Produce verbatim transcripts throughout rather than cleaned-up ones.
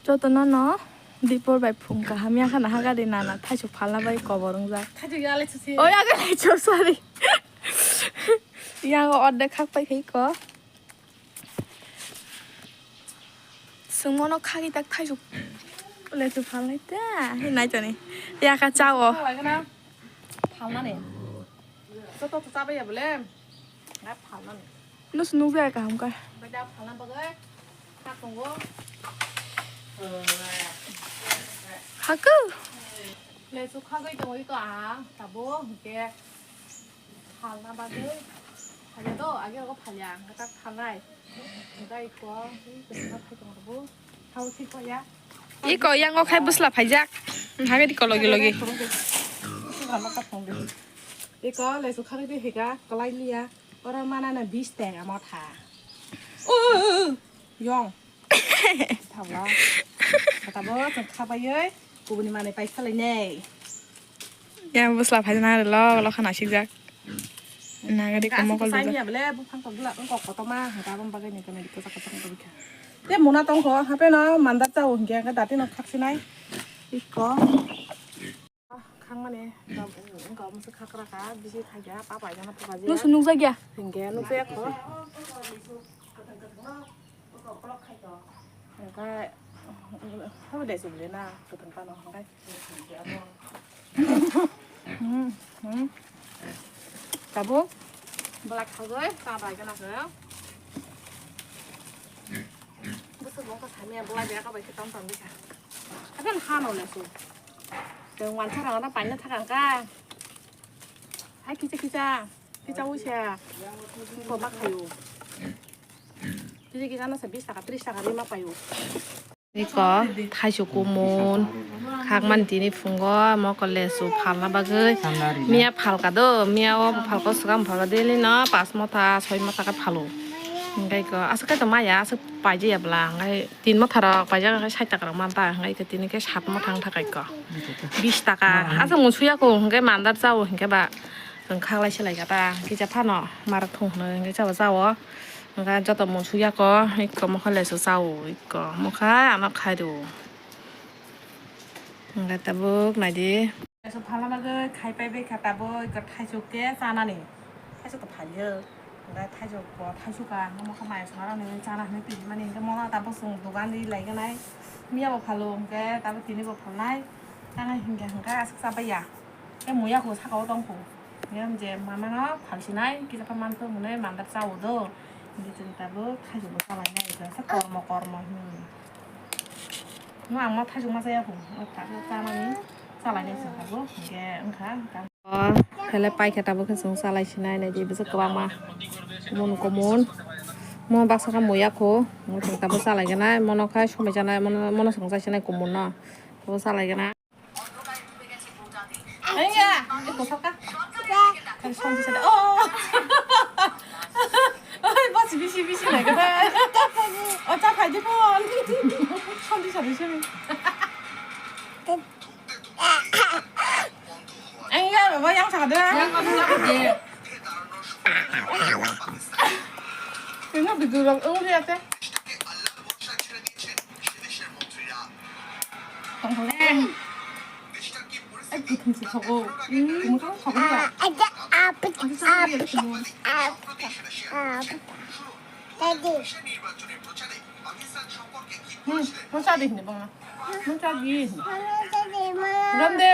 Jotono no dipor bai phung kaham ya khana haga de nana thaisuk phalna bai kobor wngjak. Thaisuk ya le chusi. Oi, aga le chu, sorry. Yang o ordek khak pai khai ko. Sungmono khagi tak thaisuk le chu phalnai ta. Hi nai toni. Ya ka chao. Phalnani. Joto to chabai ya bole. Na phalnani. Nus nukjaya kaham kha. Bai da phalna bagwi. Kha tongo. Haku. Lesu khagwi tongo iko a tabo hwnkhe phalna bagwi. Phalya do, age rogo phalya, hwnkhe tak phalnai. Hwnkhe iko, iko phai tongo bo. Hao thik phalya. Iko yang o khai bwsla phaijak. Hagadi ko logi logi. Iko lesu khagwi hika, kalai liya. Oro manana bis teng amo tha. Yong. Thabla. Tabo chwng kha baiwi kubuni manwi pai phalai nei. Yang bwsla phai na lo lo khana sikjak. Nagari komo kol. Sai ya bole bu phang kok bla ko koto ma ha ta bam bagai ni kana dikko sakko sakko bikha. Te mona tong ko hape no mandar chao hingke ka dati no khak sinai. Ikko. Khangmani, wngkha omoso khakra kha, bisi thaiya, papa jana papa jaya. Nusu nukjakya? Hingke nukjakya kho. Hingke, habo de subli na, kwthang kano, hingke. Hmm, hmm. Tabuk? Bwlak khagwi, ta bai gana khe. Bwswk bongkha samya, bwlai bera kabai khe tong tong bwkha. Hakan hano le su. Tong wansa rok na paina thakang ka. Hai kisa kisa, kisa uisa. Ko ma khayo. Kisa kisa na sa bis taka, tris taka ri ma payo. Iko thaisuk kumun khakmani tini phungo mokol lesu phalna bagwi miya phalka do, miya o phalka swkang phalka daily no pas motha soi motha khe phalo. Hingke iko aswk khe tong maya aswk paijaya bwla hingke tin motha rok paijak khe sait taka rok manta hingke tini khe sat motha wngkha kha iko bis taka aswk mung suya kho hingke mandar chao hingke ba chwng khaklai se lai kha ta kisa phano mar thung hwnwi hingke chao chao. Hingke joto mung suya ko, iko mokhe lesu chao, iko mokhe ano khai rw. Hingke tabuk naidi. Lesu phalna bagwi khai pai bai kha tabuk, iko thaisuk khe chanani. Thaisuk to phalio. Hingke thaisuk bo thaisuk ka, hingke mokhe mai songna rwni chana hinwi twijimani, hingke mono tabuk chwng dogan ri lai gwnai. Miya bo phalo, hingke tabuk tini bo phalnai. Chana hingke hingke aswk cha baiya. Tei muya kho saka o tong kho. Yang je mama no phalsinai, kisa pha man thung hwnwi mandar chao do. Hindi chwng tabuk thaichuk bo chalai nai, sa kormo kormo, hmm. No ang ma thaichuk ma chaya kho. O tabuk chamani chalai nai chwng tabuk. Hingke wngkha, wngkha. O, phele paikha tabuk khe chwng chalai sinai, nai di bwswk kwbangma. Kumun, kumun. Mo baksa khe muya kho. Mo chwng tabuk chalai gwnai. Mono khai somai chanai, mono, mono chwng chai sinai kumun no. Tabuk chalai gwnai. Aiya, eko saka. Kali santi sada. Oh. Oi, bas bisi bisi lagi deh. Oh, tak aja pon. Santi sada sini. Aiya, baba yang saka deh. Yang mana saka deh? Ini bidurang uli ate. Tongthok. Ai, kuthum se thogo. Kuthum se thogo ya. Daddy. Hmm, mo cha di hindi bang. Mo cha di hindi. Ram de.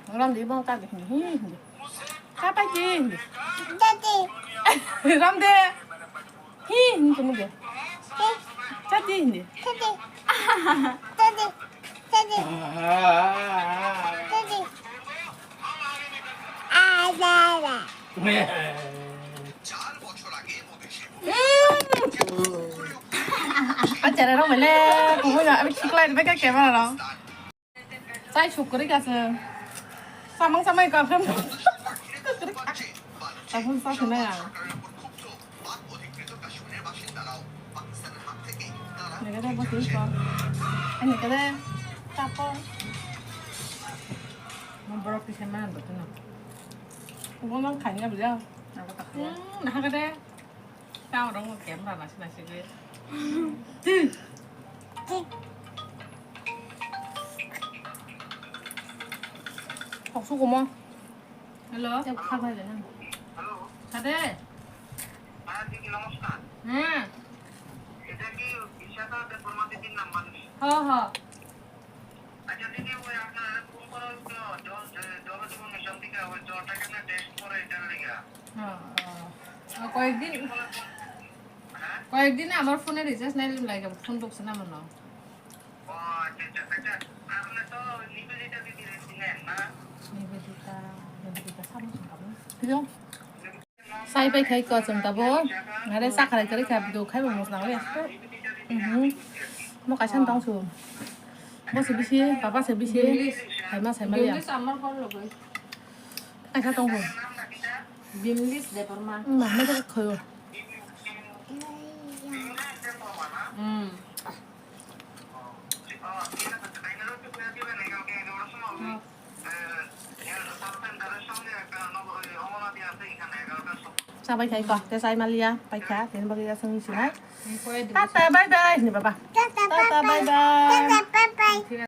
Ram de bang cha di hindi. Hindi. Cha pai di hindi. Daddy. Ram de. Hi, hindi mo de. Cha di hindi. Daddy. Daddy. Daddy. Daddy. Ah, da, da. Achara rong mele, kumu ya, abi khiklai de beka camera rong. Chai sukuri ka se. Samang samai ka khem. Taphun sa khna ya. Nega de bo sui ko. Ani ka de. Tapo. Mo borok kisa man bo tino. Bo nang khani ga bida. Nang ka ta. Hmm, nang ka de. Tao rong mo camera nasi nasi ge. Ti. Ti. Thok sukumo. Hello. Tei kha bai le nang. Hello. Sade. হ্যাঁ, দিদি, নমস্কার। হ্যাঁ। এটা কি বিশাখা দেববর্মা দিদির নাম্বার? হ, হ। আচ্ছা, দিদি, ওই আপনার ফোন করা হয়েছিল, জল, এ, জল জীবন মিশন থেকে, ওই জলটা কেন টেস্ট করে এটার লেগে? হ্যাঁ, হ্যাঁ। ও, কয়েকদিন, হ্যাঁ? কয়েকদিন আমার ফোনে রিচার্জ নাই, লাগে ফোন ঢুকছে না মনে হয়। ও, আচ্ছা, আচ্ছা, আচ্ছা। আপনি তো নিবেদিতা দিদির চিনেন না? নিবেদিতা, নিবেদিতা, সামনে সামনে। Sai pai khai ko chwng tabuk. Are sakharai kwrwi kha, bwdw khai bo mosla oi asto. Mhm. Mo kaisa tong su. Bo se bisi, papa se bisi. English. Saima saima ya. English amar kor logoi. Kaisa tong su. Bimlis Debbarma. Ma ma khayo. Hmm. Sabai khai ko, te sai malia, pai kha, tini bagwi aswk ni sinai. Tata, bye bye, ni baba. Tata, bye bye.